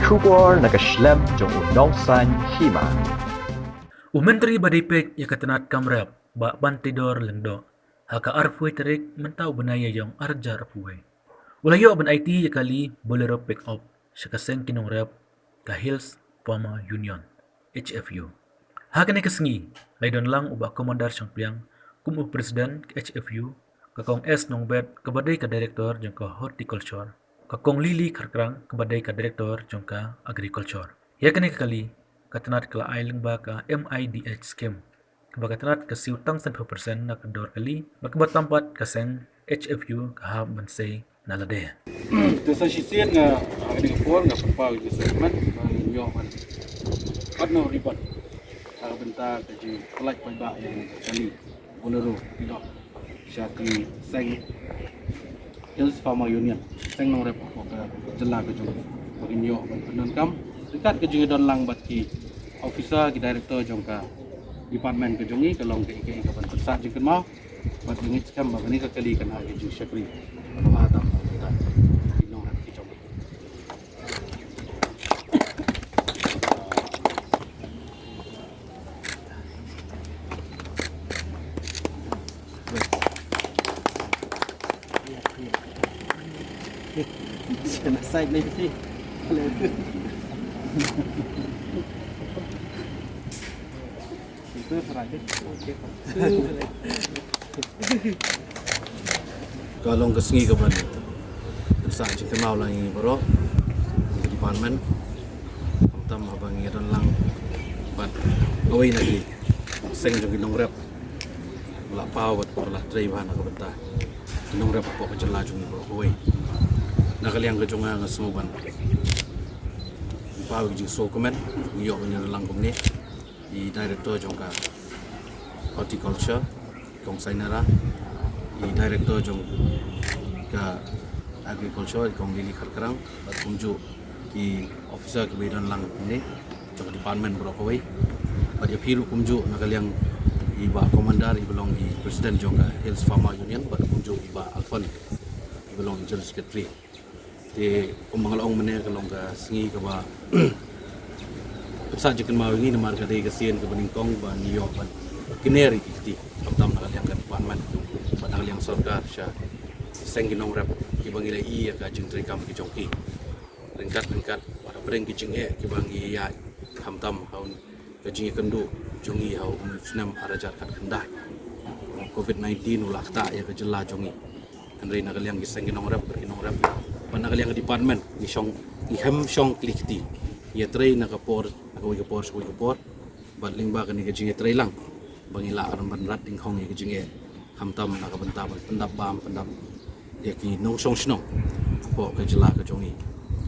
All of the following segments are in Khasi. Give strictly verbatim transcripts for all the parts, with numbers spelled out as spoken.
Khubor na ka shlem jong u nongsan hima. U Myntri ba dei peit ïa ka tnat kam rep, Bah Banteidor Lyngdoh, ha ka arphew tarik mynta u bnai Ïaïong arhajar arphew wei, u la ïoh ban aiti ïa ka kali Bolero Pick Up sha ka seng ki nongrep ka Hills Farmer Union, H F U. Ha kane ka sngi la ïadon lang u Bah Commander Shangpliang kum u President ka H F U, ka Kong S Nongbet kaba dei ka Director jong ka Horticulture, ka Kong Lily Kharkrang kaba dei ka Director jong ka Agriculture. Ïa kane ka kali, ka tnat ka la ai lyngba ka M I D H scheme, kaba ka tnat ka siew tang san phew percent na ka dor kali, bad kaba tam pat ka seng H F U ka hap ban sei na lade. Te sa shisien nga, ha kane ka por nga pynpaw ïa ka sentiment ba ngin ïoh ban pat noh ribbon ha ka bynta ka jingpyllait paidbah ïa kane ka kali Bolero Pick Up sha ki seng Hills Farmer Union, seng nongrep hapoh ka jylla ka jong ngi, ba ngin ïoh ban pyndonkam ryngkat ka jingïadon lang bad ki officer, ki director jong ka department ka jong ngi, ka long kaei kaei kaban pynsah jingkynmaw. Bad nga ngeit skhem ba kane ka kali kan ai ka jingshakri kaba bha tam ha ki nongrep ki jong ngi. Side lagi. Itu Friday. Ka long ka sngi kaban pynsah jingkynmaw lang ïa ngi baroh, ïa ka department. Khamtam haba ngi don lang bad kawei na ki seng jong ki nongrep ba la paw bad ba la trei bha na ka bynta ki nongrep hapoh ka jylla jong ngi baroh kawei. Na ka liang ka jong nga, nga sngew ban paw ïa ka jingsngewkmen, ngi ïoh ban ïadon lang kumne. I director jong ka horticulture, Kong Sainara, i director jong ka agriculture, i Kong Lily Kharkrang, bad kumjuh ki officer kiba ïadon lang ne jong ka department baroh kawei. Bad ïa phi ruh kumjuh na ka liang i Bah Commander, iba long i president jong ka Hills Farmer Union, bad kumjuh i Bah Alfon, iba long i general secretary. Te kumba nga la ong mynne, ka long ka sngi kaba pynsah jingkynmaw ïa ngi namar ka dei ka sien kaba nyngkong ba ngi ïoh ban kner ïa ki kti, khamtam na ka liang ka department bad na ka liang sorkar sha ki seng ki nongrep kiba ngi la ïohi ïa ka jingtreikam ki jong ki. Ryngkat ryngkat bad hapdeng ki jingeh kiba ngi ïaid, khamtam ha u ka jingïakynduh jong ngi ha u snem ar hajar khatkhyndai. Covid nineteen u la ktah ïa ka jylla jong ngi. Hynrei na ka liang ki seng ki nongrep, ki nongrep, bad na ka liang ka department, ngi shong, ngi hem shong kli kti. Ngi ïatrei na ka por, na kawei ka por sha kawei ka por. Bad lyngba kane ka jingïatrei lang ba ngi lah ban rat dyngkhong ïa ka jingeh, khamtam na ka bynta ban pyndap bam, pyndap ïa ki nongshong shnong hapoh ka jylla ka jong ngi.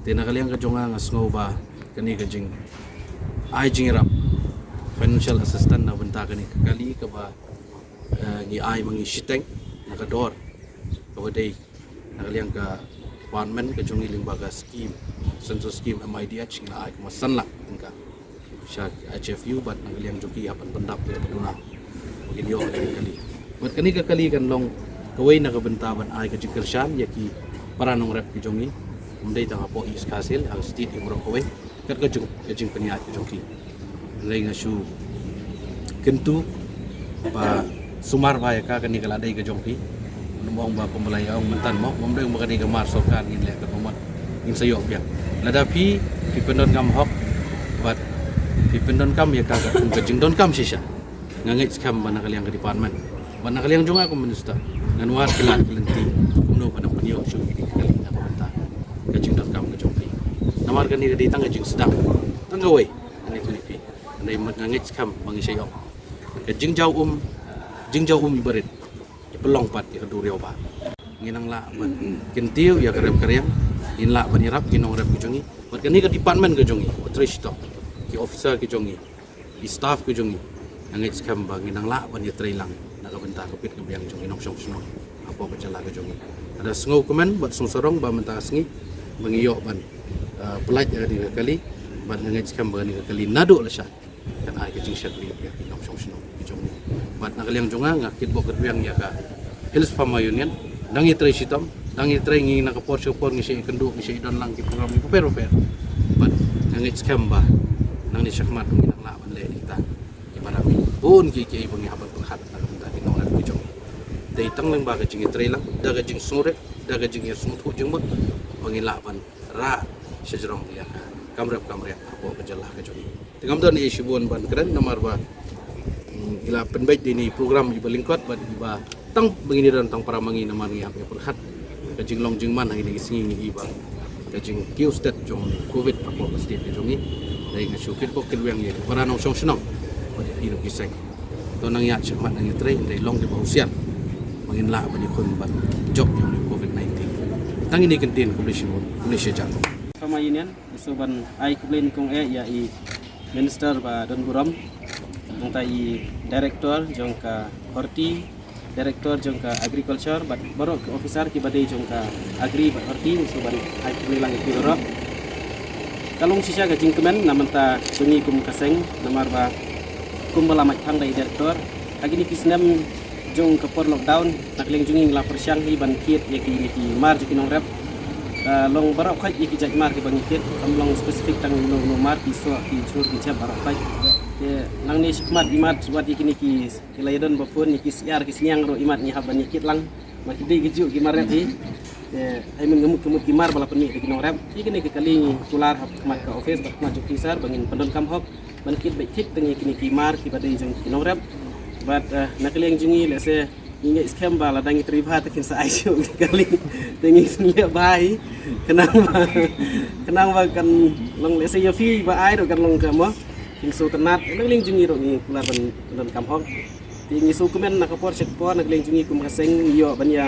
Te na ka liang ka jong nga, nga sngew ba kane ka jingai jingïarap, financial assistance na bynta kane ka kali kaba, eh, ngi ai ma ngi shiteng na ka dor kaba dei na ka liang ka department ka jong ngi lyngba ka scheme, central scheme M I D H, ngi la ai kumba san lak tyngka sha H F U bad na ka liang jong ki hap ban pyndap ïa ka duna ba kin ïoh ïa ka kali. Bad kane ka kali kan long kawei na ka bynta ban ai ka jingkyrshan ïa ki para nongrep ki jong ngi, ym dei tang hapoh East Khasi Hills, ha ka state baroh kawei, kat ka jing, ka jingpynïaid ka jong ki. Hynrei nga shu kyntu ba sumar bha ïa ka, kane ka la dei ka jong phi. Ngam ong ba kumba la ïa ong mynta mo, ngam dei ba kane ka mar sorkar ngin leh katba mut, ngin sa ïoh biang. Lada phi, phi pyndonkam hok bad phi pyndonkam ïa ka kum ka jingdonkam shisha, nga ngeit skhem ba na ka liang ka department bad na ka liang jong nga kum minister, ngan wad ki lad ki lynti kumno ban pynïoh shuh ïa kane ka kali na ka bynta ka jingdonkam ka jong phi. Namar kane ka dei tang ka jingsdang, tang kawei, kane ka dei phi. Hynrei nga ngeit skhem ba ngi sa ïoh. Ka jingjaw um, jingjaw um iba rit, i pynlong pat ïa ka duriaw ba ngin nang lah ban kyntiew ïa ka rep ka riang, ngin lah ban ïarap ki nongrep ki jong ngi. Bad kane ka department ka jong ngi, ba trei shitom, ki officer ki jong ngi, ki staff ki jong ngi, nga ngeit skhem ba ngin nang lah ban ïatrei lang na ka bynta ka bit ka biang jong ki nongshong shnong hapoh ka jylla ka jong ngi. Nga da sngewkmen bad sngewsarong ba mynta ka sngi ba ngi ïoh ban, eh, pyllait ïa kane ka kali, bad nga ngeit skhem ba kane ka kali naduh lashai kan ai ka jingshakri ïa ki nongshong shnong ki jong ngi. Bad na ka liang jong nga, nga kitbok kitbiang ïa ka Hills Farmer Union, dang ïatrei shitom, dang ïatrei ngi na ka por sha ka por, ngi shah ïakynduh, ngi shah ïadon lang ki program ki bapher bapher. Bad Nga ngeit skhem ba nangne shakhmat ngi nang lah ban leh ita. Iba dang bun ki ki ba ngi hap ban pyrkhat na ka bynta ki nongrep ki jong ngi. Dei tang lyngba ka jingïatreilang, da ka jingsngewrit, da ka jingïasngewthuh jingmut ba ngi lah ban rah sha jrong ïa ka kam rep kam rep hapoh ka jylla ka jong ngi. Te ngam don ei shibun ban kren namar ba, mm, i la pynbeit da ine i program iba lyngkot bad iba tang ba ngin ïadon tang para ma ngi namar ngi hap ïa pyrkhat ka jinglong jingman ha kine ki sngi ngi i ba ka jingkiew stet jong covid hapoh ka state ka jong ngi. Dei nga shu kitbok kitrwiang ïa ki para nongshong shnong bad ïa ki nongki seng. To nang ïaid shakhmat nang ïatrei, dei long kiba husiar ba ngin lah ban ïakhun ban jop ïa une covid nineteen. Tang ine i kyntien, khublei shibun, khublei shihajar. Farmer Union, ngi sngewbha ban ai khublei nyngkong eh ïa i Minister ba don burom, nangta i Director jong ka Horti, Director jong ka Agriculture bad baroh ki officer kiba dei jong ka Agri bad Horti, ngi sngewbha ban ai khublei lang ïa ki baroh. Ka long shisha ka jingkmen na bynta jong ngi kum ka seng namar ba kumba la mait phang da i Director, ha kine ki snem jong ka por lockdown, na ka liang jong ngi ngi la pyrshang hi ban kit ïa kine ki mar jong ki nongrep. Ah, long baroh khoit ïa ki jait mar kiba ngi kit, kam long specific tang uno uno mar, ki soh, ki jhur, ki jhep, baroh khoit. Te nangne shakhmat i mat wat ïa kine ki, ki la ïadon ba phone, ïa ki syiar ki sniang ruh i mat ngi hap ban ïa kit lang. Ma ki dei ki juh ki mar rep hi. Te ai mynta ka mut ka mut ki mar ba la pynmih da ki nongrep. Ïa kine ki kali ngi kular ha khmat ka office bad khmat jong ki sar ba ngin pyndonkam hok ban kit beit thik tang ïa kine ki mar kiba dei jong ki nongrep. Bad, eh, na ka liang jong ngi lehse ngi ngeit skhem ba lada ngi trei bha te phin sa ai shuh ki kali. Te ngi sngewleh bha hi. Khnang ba, khnang ba kan long lehse ïa phi ba ai ruh kan long ka mo. Phin sngewtynnat. Na ka liang jong ngi ruh ngi kular ban pyndonkam hok. Te ngi sngewkmen na ka por sha ka por na ka liang jong ngi kum ka seng ngi ïoh ban ïa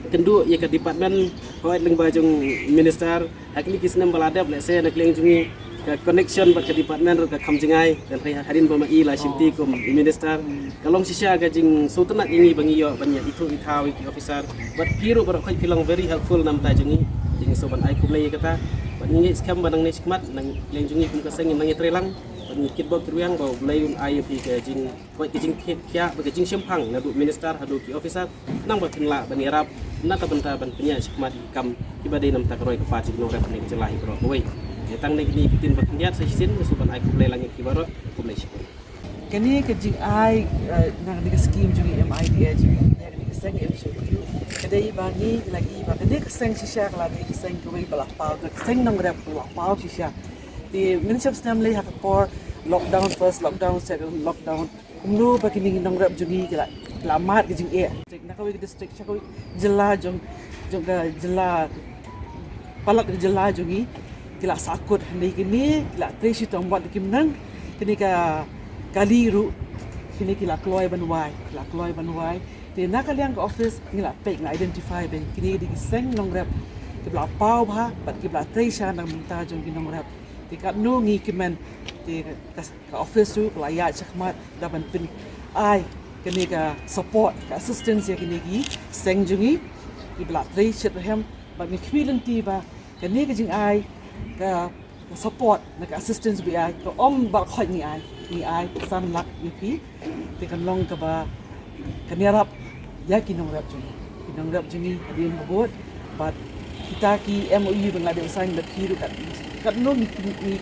kynduh ïa ka department hooid lyngba jong Minister. Ha kine ki snem ba la dep lehse na ka liang jong ngi ka connection bad ka department ruh ka kham jngai. Te hynrei hadien ba ma i la shimti kum i Minister, ka long shisha ka jingsngewtynnat ïa ngi ba ngi ïoh ban ïa ithuh ithaw ïa ki officer. Bad phi ruh baroh khoit phi long very helpful na bynta jong ngi. Te ngi sngewbha ban ai khublei ïa kata. Bad ngi ngeit skhem ba nangne shakhmat na ka liang jong ngi kum ka seng ngin nang ïatrei lang. Bad ngi kitbok kitrwiang ba U Blei un ai ïa phi ka jing Koit ka jingkhiah, ba ka jingshemphang naduh minister haduh ki officer, nang ba phin lah ban ïarap na ka bynta ban pynïaid shakhmat ïa ki kam kiba dei na bynta ka roi ka par jong ki nongrep ha kane ka jylla hi baroh kawei. Ïa tang kine ki ktien ba khyndiat sa shisien, nga sngewbha ban ai khublei lang ïa ki baroh, khublei shibun. Kane ka jingai, eh, na kane ka skim jong i M I D A jong i, ïa kane ka seng M J W, ka dei ba ngi la i ba kane ka seng shisha ka la dei ka seng kawei ba la paw, ka seng nongrep ba la paw shisha. Te ngin shym snem lei ha ka por lockdown, first lockdown, second lockdown. Kumno ba kine ki nongrep jong ngi ki la, ki la mad ka jingeh. Na kawei ka district sha kawei ka jylla jong, jong ka jylla, palat ka jylla jong ngi, ki la sahkut. Hynrei kine ki la trei shitom wat kim nang. Kine ka kali ruh, kine ki la kloi ban wai, ki la kloi ban wai. Te na ka liang ka office ngi la peit, ngi la identify ba kine ki dei ki seng nongrep kiba la paw bha bad kiba la trei sha na ka bynta jong ki nongrep. Te katno ngi kmen, te ka, ka office ruh ka la ïaid shakhmat da ban pyn-, ai kane ka support, ka assistance ïa kine ki seng jong ngi kiba la trei shitrhem. Bad ngi khmih lynti ba kane ka jingai, ka, ka support, na ka assistance ba ngi ai, ka ym baroh khoit ngi ai, ngi ai san lak ïa phi. Te kan long kaba kan ïarap ïa ki nongrep jong ngi. Ki nongrep jong ngi hadien habud bad kita ki M O U ba nga dep sign bad phi ruh, kat, katno ngi, ngi,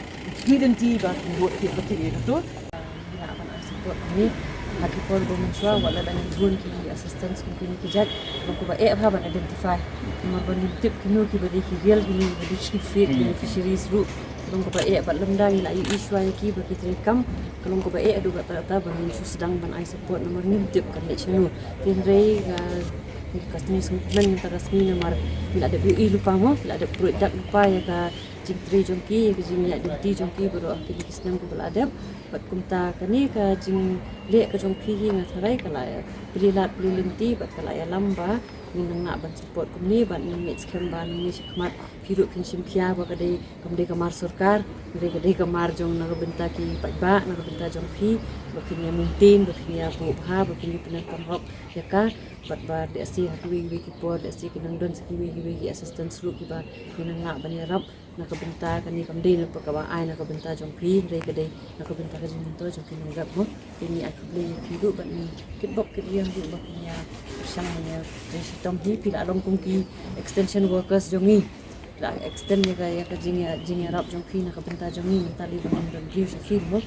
ngi lynti ba kin bud thik bad thik ïa kato. Ngi lah ban ai support kumne ha ki por ba mynshuwa, wat la dang bun ki assistance kum kine ki jait, long kaba eh bha ban identify. Namar ba ngim tip kino kiba dei ki real, kino kiba dei ki fake beneficiaries ruh. Long kaba eh, bad lymda ngi la ïohi shuwa ïa ki ba ki trei kam, ka long kaba eh haduh katta katta ba ngin shu sdang ban ai support namar ngim tip kan leit shano. Te hynrei, ah, ka sngi sngewkmen mynta ka sngi namar ngi la dep ïohi lypa mo, ngi la dep pyrshah dak lypa ïa ka jingtrei jong ki, ïa ka jingïaid lynti jong ki baroh ha kine ki snem kiba la dep. Bad kumta kane ka jingleh ka jong phi hi nga tharai ka la plie lad plie lynti bad ka la ïalam ba ngin nang lah ban support kumne bad ngi ngeit skhem ba nangne shakhmat phi ruh phin shim khia ba ka dei, kam dei ka mar sorkar, ka dei, ka dei ka mar jong na ka bynta ki paidbah, na ka bynta jong phi, ba phin ïa maintain, ba phin ïa buh bha, ba phin ïa pyndonkam hok ïa ka. Bad ba lehse ha kiwei kiwei ki por lehse ki nang don sa kiwei kiwei ki assistance ruh kiba ngin nang lah ban ïarap na ka bynta kane, kam dei na ka ba ai na ka bynta jong phi, hynrei ka dei na ka bynta ka jingmyntoi jong ki nongrep mo. Te ngi ai khublei ïa phi ruh bad ngi kitbok kitrwiang ruh ba phin ïa pyrshang ban ïa trei shitom hi. Phi la long kum ki extension workers jong ngi. Da extend ïa ka, ïa ka jingïa, jingïarap jong phi na ka bynta jong ngi, mynta lei ba ngim don briew sha field mo.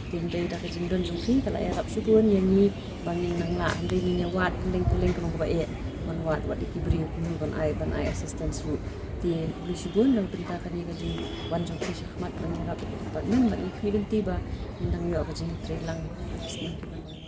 Te hynrei da ka jingdon jong phi ka la ïarap shibun ïa ngi ba ngin nang lah, hynrei ngin ïa wad kylleng kylleng ka long kaba eh ban wad, wad ïa ki briew kumne ban ai, ban ai assistance ruh. Te khublei shibun na ka bynta kane ka jingwan jong phi shakhmat ban ïarap ïa ka department, bad ngi khmih lynti ba ngin nang ïoh ka jingtreilang ha ki snem kiban wan.